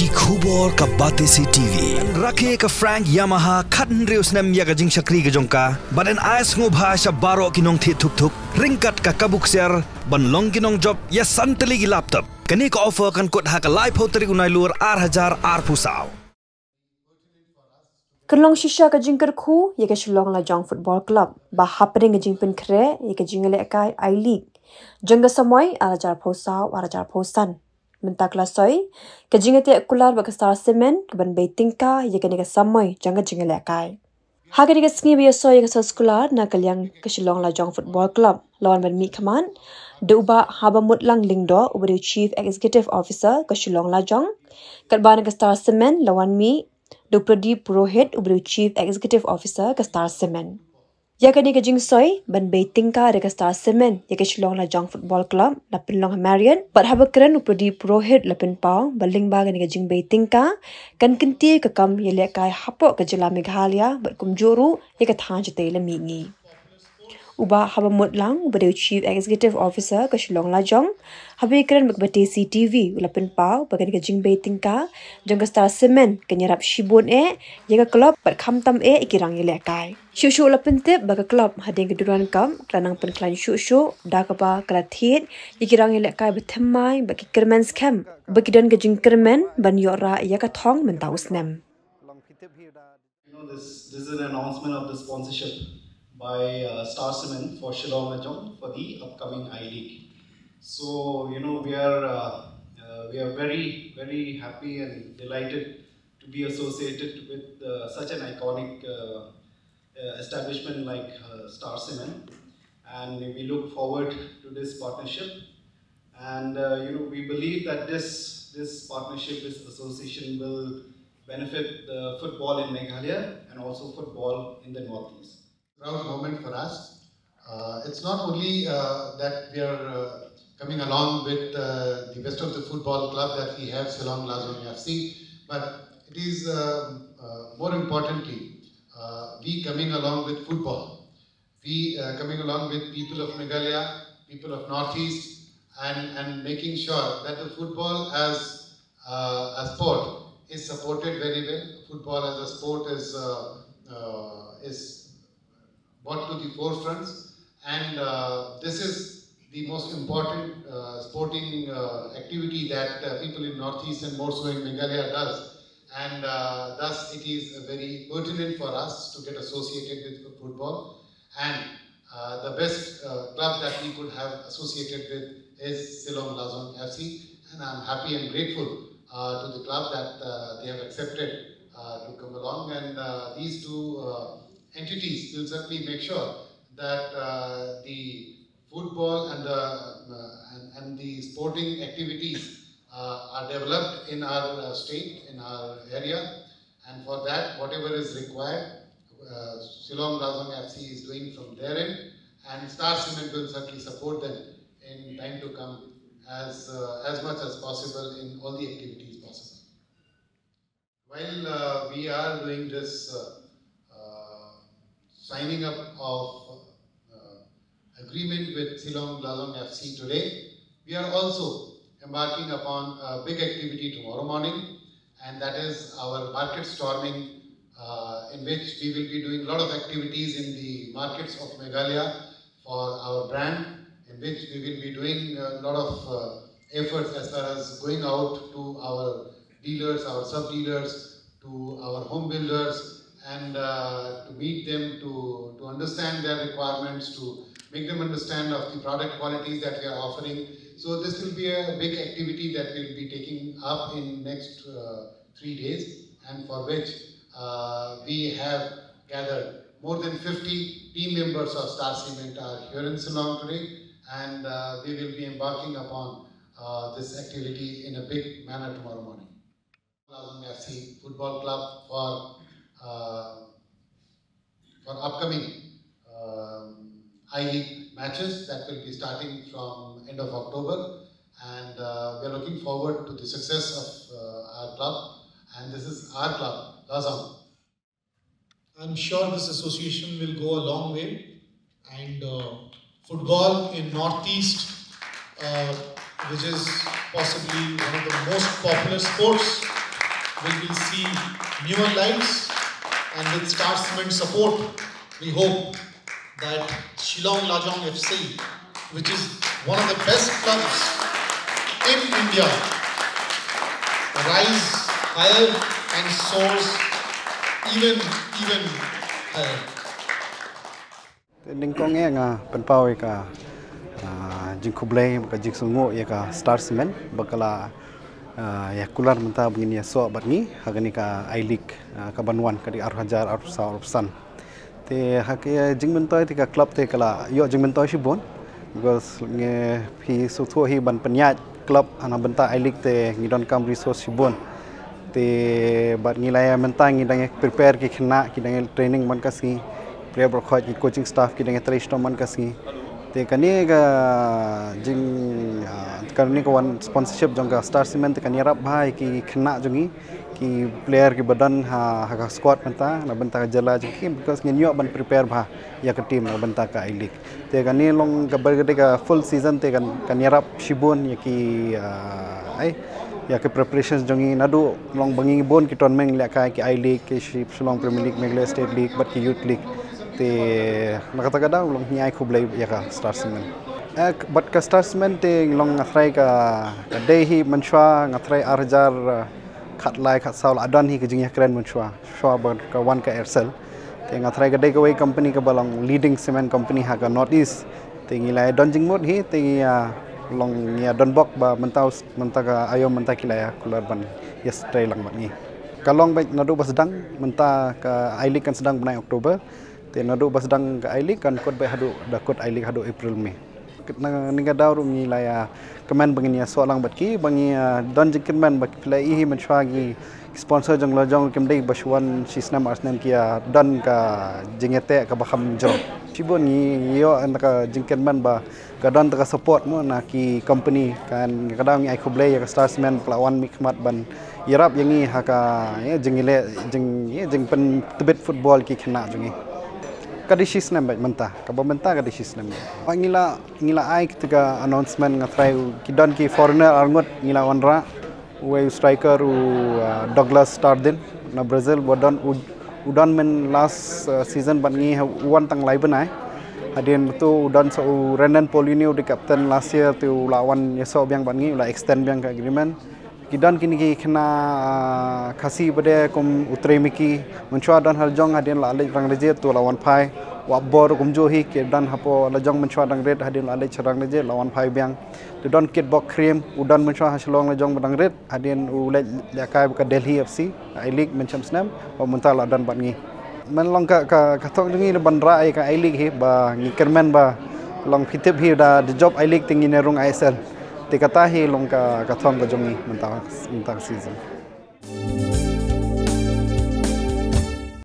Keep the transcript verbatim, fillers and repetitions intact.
Ki khubor ka Batesi T V. Rakhe ka Frank Yamaha khathynriew snem ïa ka jingshakri ka jong ka. Bad yn ai sngewbha sha baroh ki nongthied thuk thuk ryngkat ka kabuksiar ban long ki nongjop ïa san tylli ki laptop. Kane ka offer kan kut ha ka laiphew tarik u Nailur ar hajar arphew saw. Kan long shisha ka jingkyrkhu ïa ka Shillong Lajong Football Club ba hapdeng ka jingpynkhreh ïa ka jingïalehkai I-League jong ka samoi ar hajar arphew saw ar hajar arphew san. Mynta ka la soi ka jingïateh kular bad ka Star Cement ka ban bei tyngka ïa kane ka samoi jong ka jingïalehkai. Ha kane ka sngi ba ïasoi ïa ka soi kular na ka liang ka Shillong Lajong Football Club, la wan ban mih khmat da u Bah Habamutlang Lyngdoh uba dei u Chief Executive Officer ka Shillong Lajong, katba na ka Star Cement la wan mih da u Pradip Purohit uba dei u Chief Executive Officer ka Star Cement. Ïa kane ka jingsoi ban bei tyngka da ka Star Cement ïa ka Shillong Lajong Football Club la pynlong ha Marriott, bad haba kren u Pradip Purohit la pynpaw ba lyngba kane ka jingbei tyngka kan kyntiew ka kam ïalehkai hapoh ka jylla Meghalaya bad kumjuh ruh ïa ka thaiñ jatei la mihngi. U Bah Habamutlang uba dei u Chief Executive Officer ka Shillong Lajong, haba ïakren bad ka Batesi T V u la pynpaw ba kane ka jingbei tyngka jong ka Star Cement kan ïarap shibun eh ïa ka club bad khamtam eh ïa ki rangïalehkai. Shuh shuh la pyntip ba ka club hadien ka Durand Cup ka la nang pynkhlaiñ shuh shuh da kaba ka la thied ïa ki rangïalehkai ba thymmai bad ki kyrmen skhem ba ki don ka jingkyrmen ban ïoh rah ïa ka thong mynta u snem. You know, this, this is an announcement of the sponsorship by uh, Star Cement for Shillong Lajong for the upcoming I-League. So, you know, we are, uh, uh, we are very, very happy and delighted to be associated with uh, such an iconic uh, uh, establishment like uh, Star Cement. And we look forward to this partnership. And uh, you know, we believe that this this partnership, this association, will benefit the football in Meghalaya and also football in the Northeast. Proud moment for us. Uh, it's not only uh, that we are uh, coming along with uh, the best of the football club that we have, Shillong Lajong F C, but it is uh, uh, more importantly uh, we coming along with football. We uh, coming along with people of Meghalaya, people of Northeast, and, and making sure that the football as uh, a sport is supported very well. Football as a sport is uh, uh, is brought to the forefront, and uh, this is the most important uh, sporting uh, activity that uh, people in Northeast and more so in Meghalaya does, and uh, thus it is very pertinent for us to get associated with football. And uh, the best uh, club that we could have associated with is Shillong Lajong F C, and I'm happy and grateful uh, to the club that uh, they have accepted uh, to come along. And uh, these two uh, entities will certainly make sure that uh, the football and the uh, and, and the sporting activities uh, are developed in our uh, state, in our area, and for that, whatever is required, uh, Shillong Lajong F C is doing from their end, and Star Cement will certainly support them in time to come as uh, as much as possible in all the activities possible. While uh, we are doing this uh, uh, signing up of uh, agreement with Shillong Lajong F C today, we are also embarking upon a big activity tomorrow morning, and that is our market storming, uh, in which we will be doing a lot of activities in the markets of Meghalaya for our brand, in which we will be doing a lot of uh, efforts as far as going out to our dealers, our sub dealers, to our home builders, and uh, to meet them, to, to understand their requirements, to make them understand of the product qualities that we are offering. So this will be a big activity that we'll be taking up in next uh, three days, and for which uh, we have gathered more than fifty team members of Star Cement are here in Shillong today, and uh, we will be embarking upon uh, this activity in a big manner tomorrow morning. Lazong F C Football Club for uh, for upcoming um, I-League matches that will be starting from end of October, and uh, we are looking forward to the success of uh, our club, and this is our club, Lazong. I'm sure this association will go a long way, and uh, football in Northeast, uh, which is possibly one of the most popular sports, We will see newer lights, and with Star Cement support, we hope that Shillong Lajong F C, which is one of the best clubs in India, rise higher and soars even, even higher. Te nyngkong eh nga pynpaw ïa ka, ah, jingkhublei, ka jingsngewnguh ïa ka Star Cement ba ka la, ah, ïa kular mynta ba ngin ïa soh bad ngi ha kane ka I-League, ah, ka ban wan ka dei ar hajar arphew saw arphew san. Te ha ka jingmyntoi te ka club te ka la ïoh jingmyntoi shibun, because ngi phi sngewthuh hi ban pynïaid club ha na bynta I-League te ngi donkam resource shibun. Te bad ngi la ïa mynta ngi dang ïa prepare ki khynnah, ki dang ïa training man ka sngi, player baroh khoit, ki coaching staff ki dang ïa trei shitom man ka sngi. Te kane ka jing, ah, kane ka wan sponsorship jong ka Star Cement te kan ïarap bha ïa ki khynnah jong ngi, ki player kiba don ha, ha ka squad mynta na bynta ka jylla jong ki, because ngin ïoh ban prepare bha ïa ka team na bynta ka I-League. Te kane long kaba ka dei ka full season te kan, kan ïarap shibun ïa ki, ah, ai, ïa ki preparations jong ngi, naduh long ba ngi bun ki tournament lehkai, ki I-League, ki Shi-, Shillong Premier League, Meghalaya State League bad ki Youth League. Te na kata ka daw long ngi ai khublei ïa ka Star Cement. Eh, bad ka Star Cement te long nga tharai ka, ka dei hi mynshuwa, nga tharai ar hajar, ah, khatlai khatsaw la don hi ka jingïakren mynshuwa, shuwa ba ka wan ka Aircel. Te nga tharai ka dei kawei company kaba long leading cement company ha ka North East. Te ngi la don jingmut hi, te ngi, ah, long ngi, ah, don bok ba mynta, mynta ka aïom mynta ki la ïa kular ban ïa trei lang bad ngi. Ka long beit naduh ba sdang, mynta ka I-League kan sdang bnai October. Te naduh ba sdang ka I-League kan kut beit haduh, da kut I-League haduh April, May. Na kane ka daw ruh ngi la ïa kmen ba ngin ïa soh lang bad ki, ba ngi, ah, don jingkyrmen ba ki phi la ïohi mynshuwa ki sponsor jong la jong kim dei ba shu wan shi snem ar snem, ki ïa don ka jingïateh kaba kham jrong. Shibun ngi ïoh na ka jingkyrmen ba ka don ta ka support mo na ki company, kan ka daw ngi ai khublei ïa ka Star Cement ba la wan mihkhmat ban ïarap ïa ngi ha ka, ïa, jingïaleh, jing, ïa, jingpyntbit football ki khynnah jong ngi. Ka dei shi snem beit mynta, kaba mynta ka dei shi snem beit. Ngi la, ngi la ai kita ka announcement, nga tharai ki don ki foreigner arngut ngi la wanrah. Uwei u striker u, ah, Douglas Stardin na Brazil, ba don u, u don myn last, ah, season bad ngi, u wan tang lai bnai. Hadien tu u don sa u Renan Paulini, u dei captain last year, te u la wan ïasoh biang bad ngi, u la extend biang ka agreement. Ki don kine ki khynnah, ah, Khasi ba dei kum u Trei Miki, mynshuwa don ha la jong, hadien la leit rang rejit te u la wan phai. U Akbor kumjuh hi, ki don hapoh la jong mynshuwa dang rit, hadien la leit sha rang rejit la wan phai biang. Te don Kitbok Krim, u don mynshuwa ha Shillong la jong ba dang rit, hadien u leit lehkai bad ka Delhi F C ha I-League mynshem snem, bad mynta la don bad ngi. Myn long ka, ka, ka thong jong ngi la ban rah ïa ka I-League hi, ba ngi kyrmen ba long, phi tip hi, da, da jop I-League te ngin ïa rung I S L. Te kata hi long ka, ka thong ka jong ngi mynta, mynta ka season.